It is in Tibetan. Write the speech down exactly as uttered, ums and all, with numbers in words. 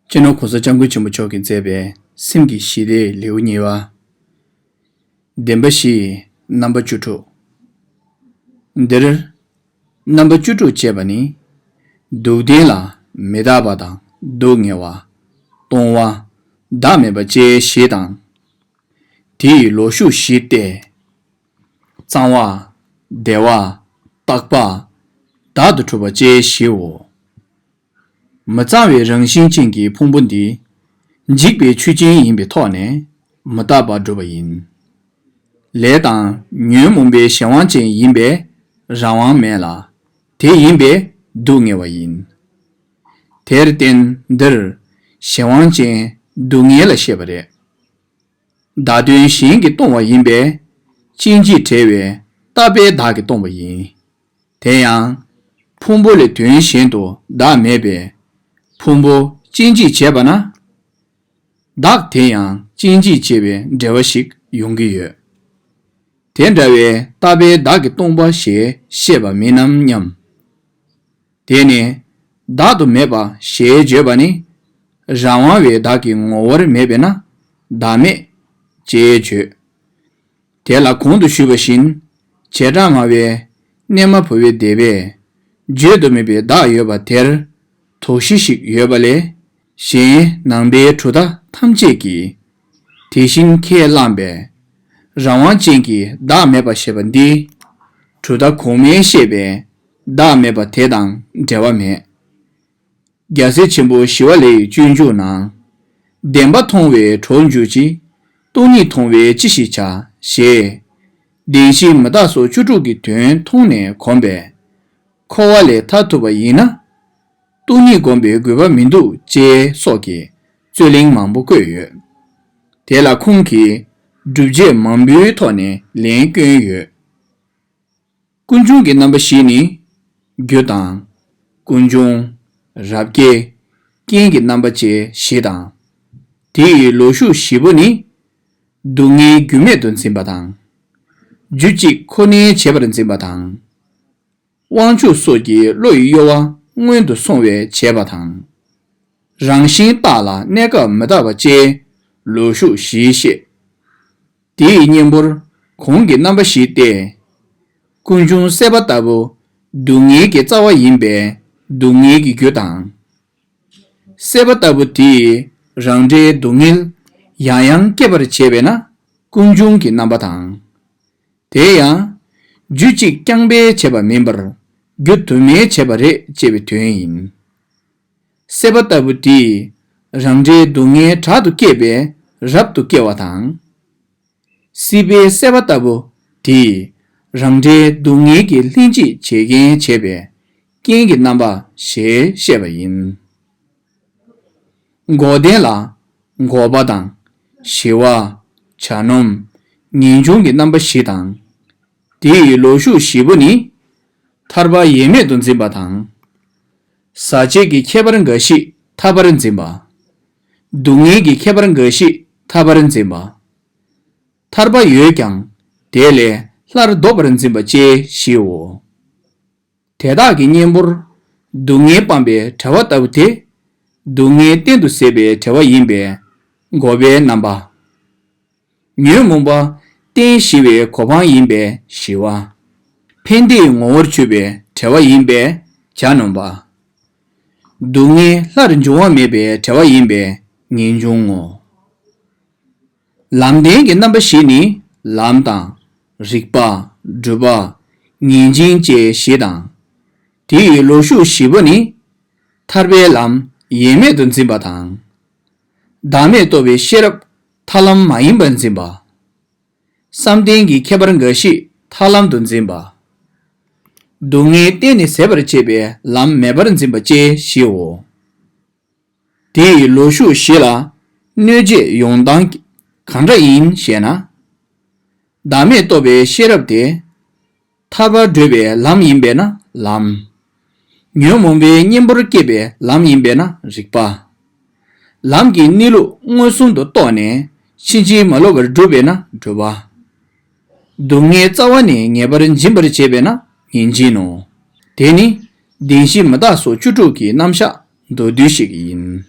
སྤྱི་ནོར་༸གོང་ས་༸སྐྱབས་མགོན་ཆེན་པོ་མཆོག་གིས་མཛད་པའི་སེམས་ཀྱི་ཞི་བདེའི་ལེའུ་གཉིས་པ། བདེན་པ་བཞི་ཡི་རྣམ་པ་བཅུ་དྲུག་འདིར། རྣམ་པ་བཅུ་དྲུག་ཅེས་པ་ནི། སྡུག་བདེན་ལ་མི་རྟག་པ་དང་སྡུག་བསྔལ་བ། སྟོང་བ། བདག་མེད་པ་བཅས་བཞི་དང་། དེ་ཡི་ལོ་ཤུགས་བཞི་སྟེ། གཙང་བ། བདེ་བ། རྟག་པ། བདག་ཏུ་གྲུབ་པ་བཅས་བཞིའོ། མི་གཙང་བའི་རང་བཞིན་ཅན་གྱི་ཕུང་པོ་འདི། འཇིག་པའི་ཆོས་ཅན་ཡིན་པའི་ཐོག་ནས་མི་རྟག་པར་སྒྲུབ་པ་ཡིན། ལས་དང་ཉོན་མོངས་པའི་གཞན་དབང་ཅན་ཡིན་པས་རང་དབང་མེད་ལ། དེ་ཡིན་པས་སྡུག་བསྔལ་བ་ཡིན། དེར་བརྟེན་འདིར་གཞན་དབང་ཅན་སྡུག་བསྔལ་ལ་བཤད་པ་རེད། བདག་དོན་གཞན་གྱིས་སྟོང་བ་ཡིན་པས། སྐྱེ་འཇིག་བྲལ་བས་རྟག་པའི་བདག་གིས་སྟོང་པ་ཡིན། དེ་ཡང་། ཕུང་པོ་ལས་དོན་གཞན་དུ་བདག་མེད་པས། ཕུང་པོ་སྐྱེ་འཇིག་བྱེད་པ་ན། བདག་དེ་ཡང་སྐྱེ་འཇིག་བྱེད་པའི་འབྲེལ་བ་ཞིག་ཡོང་གི་ཡོད། དེ་འདྲ་བའི་རྟག་པའི་བདག་གིས་སྟོང་པ་ཞེས་བཤད་པ་མིན་ནམ་སྙམ། དེ་ནི། བདག་ཏུ་མེད་པ་ཞེས་བརྗོད་པ་ནི། རང་དབང་བའི་བདག་གི་ངོ་བོར་མེད་པས་ན། བདག་མེད། ཅེས་བརྗོད། དེ་ལ་གོང་དུ་ཞུས་པ་བཞིན། བྱེ་བྲག་སྨྲ་བའི། གནས་མ་བུ་བའི་སྡེ་པས། བརྗོད་དུ་མེད་པའི་བདག་ཡོད་པ་དེར། དོགས་གཞི་ཞིག་ཡོད་པ་ལས། གཞན་ནང་པའི་གྲུབ་མཐའ་ཐམས་ཅད་ཀྱིས། དེ་བཞིན་ཁས་བླངས་པས། རང་དབང་ཅན་གྱི་བདག་མེད་པ་ཞེས་པ་འདི། གྲུབ་མཐའ་གོང་མས་བཤད་པའི། བདག་མེད་པ་དེ་དང་འབྲེལ་བ་མེད། རྒྱལ་སྲས་ཆེན་པོ་ཞི་བ་ལྷ་ཡི་སྤྱོད་འཇུག་ནང་། བདེན་པ་མཐོང་བས་གྲོགས་འཇུག་ཅིང་། སྟོང་ཉིད་མཐོང་བས་ཅི་ཞིག་བྱ། ཞེས། བདེན་བཞི་མི་རྟག་སོགས་བཅུ་དྲུག་གི་དོན་མཐོང་ནས་གོམས་པས། འཁོར་བ་ལས་ཐར་ཐུབ་པ་ཡིན་ན། སྟོང་ཉིད་བསྒོམ་པའི་དགོས་པ་མི་འདུག་ཅེས་སོགས་ཀྱི་རྩོད་གླེང་མང་པོ་བཀོད་ཡོད། དེ་ལ་ཁོང་གིས་སྒྲུབ་བྱེད་མང་པོའི་ཐོག་ནས་ལན་བསྐྱོན་ཡོད། ཀུན་འབྱུང་གི་རྣམ་པ་བཞི་ནི། རྒྱུ་དང་། ཀུན་འབྱུང་། རབ་དགེ། རྐྱེན་གྱི་རྣམ་པ་བཅས་བཞི་དང་། དེ་ཡི་ལོ་ཤུགས་བཞི་པོ་ནི། སྡུག་བསྔལ་རྒྱུ་མེད་དུ་འཛིན་པ་དང་། རྒྱུ་གཅིག་ཁོ་ནའི་བྱེད་པར་འཛིན་པ་དང་། དབང་ཕྱུག་སོགས་ཀྱི་བློ་ཡི་གཡོ་བ་སྔོན་དུ་སོང་བའི་བྱེད་པ་དང་། རང་བཞིན་རྟག་ལ་གནས་སྐབས་མི་རྟག་པ་བཅས་ལོ་ཤུགས་བཞི་བཤད། དེ་ཡི་གཉེན་པོར་གོང་གི་རྣམ་པ་བཞི་སྟེ། ཀུན་འབྱུང་སྲེད་པ་ལྟ་བུ་སྡུག་བསྔལ་གྱི་རྩ་བ་ཡིན་པས་སྡུག་བསྔལ་གྱི་རྒྱུ་དང་། སྲེད་པ་ལྟ་བུ་དེ་ཡི་རང་འབྲས་སྡུག་བསྔལ་ཡང་ཡང་སྐྱེད་པར་བྱེད་པས་ན་ཀུན་འབྱུང་གི་རྣམ་པ་དང་། དེ་ཡང་། རྒྱུ་གཅིག་རྐྱང་པའི་བྱེད་པ་མིན་པར་རྒྱུ་དུ་མའི་བྱེད་པ་རེད་ཅེས་པའི་དོན་ཡིན། སྲེད་པ་ལྟ་བུ་དེ་ཡི་རང་འབྲས་སྡུག་བསྔལ་དྲག་ཏུ་སྐྱེད་པས་རབ་ཏུ་སྐྱེ་བ་དང་། སྲིད་པའི་སྲེད་པ་ལྟ་བུ་དེ་ཡི་རང་འབྲས་སྡུག་བསྔལ་གྱི་ལྷན་ཅིག་བྱེད་རྐྱེན་བྱེད་པའི་རྐྱེན་གྱི་རྣམ་པ་ཞེས་བཤད་པ་ཡིན། འགོག་བདེན་ལ་འགོག་པ་དང་། ཞི་བ། བྱ་ནོམ། ངེས་འབྱུང་གི་རྣམ་པ་བཞི་དང་། དེ་ཡི་ལོ་ཤུགས་བཞི་པོ་ནི། ཐར་པ་ཡེངས་མེད་དུ་འཛིན་པ་དང་། ཟག་བཅས་ཀྱི་ཁྱད་པར་འགའ་ཞིག་ཐར་པར་འཛིན་པ། སྡུག་བསྔལ་གྱི་ཁྱད་པར་འགའ་ཞིག་ཐར་པར་འཛིན་པ། ཐར་པ་ཡོད་ཀྱང་དེ་ལས་སླར་ལྡོག་པར་འཛིན་པ་བཅས་བཞིའོ། དེ་དག་གི་གཉེན་པོར་སྡུག་བསྔལ་སྤངས་པའི་བྲལ་བ་ལྟ་བུ་དེ། སྡུག་བསྔལ་གཏན་དུ་ཟད་པའི་བྲལ་བ་ཡིན་པས་འགོག་པའི་རྣམ་པ། ཉོན་མོངས་པ་གཏན་ཞི་བའི་གོ་འཕང་ཡིན་པས་ཞི་བ། ཕན་བདེའི་ངོ་བོར་གྱུར་པའི་བྲལ་བ་ཡིན་པས་བྱ་ནོམ་པ། སྡུག་བསྔལ་སླར་འབྱུང་བ་མེད་པའི་བྲལ་བ་ཡིན་པས་ངེས་འབྱུང་ངོ་། ལམ་བདེན་གྱི་རྣམ་པ་བཞི་ནི་ལམ་དང་། རིག་པ། སྒྲུབ་པ། ངེས་འབྱིན་བཅས་བཞི་དང་། དེ་ཡི་ལོ་ཤུགས་བཞི་པོ་ནི། ཐར་པའི་ལམ་ཡེངས་མེད་དུ་འཛིན་པ་དང་། བདག་མེད་རྟོགས་པའི་ཤེས་རབ་ཐར་ལམ་མ་ཡིན་པར་འཛིན་པ། བསམ་གཏན་གྱི་ཁྱད་པར་འགའ་ཞིག་ཐར་ལམ་དུ་འཛིན་པ། སྡུག་བསྔལ་གཏན་ནས་ཟད་པར་བྱེད་པའི་ལམ་མེད་པར་འཛིན་པ་བཅས་བཞིའོ། དེ་ཡི་ལོ་ཤུགས་བཞི་ལ་གནོད་བྱེད་ཡོང་སྟངས་གང་འདྲ་ཡིན་ཞེ་ན། བདག་མེད་རྟོགས་པའི་ཤེས་རབ་དེ། ཐར་པར་བགྲོད་པའི་ལམ་ཡིན་པས་ན་ལམ། ཉོན་མོངས་པའི་གཉེན་པོར་སྐྱེས་པའི་ལམ་ཡིན་པས་ན་རིག་པ། ལམ་གྱི་གནས་ལུགས་མངོན་སུམ་དུ་རྟོགས་ནས་ཕྱིན་ཅི་མ་ལོག་པར་སྒྲུབ་པས་ན་སྒྲུབ་པ། སྡུག་བསྔལ་རྩ་བ་ནས་ངེས་པར་འབྱིན་པར་བྱེད་པས་ན་ངེས་འབྱིན་ནོ། དེ་ནི་བདེན་བཞི་མི་རྟག་སོགས་བཅུ་དྲུག་གི་རྣམ་གཞག་མདོར་བསྡུས་ཤིག་ཡིན།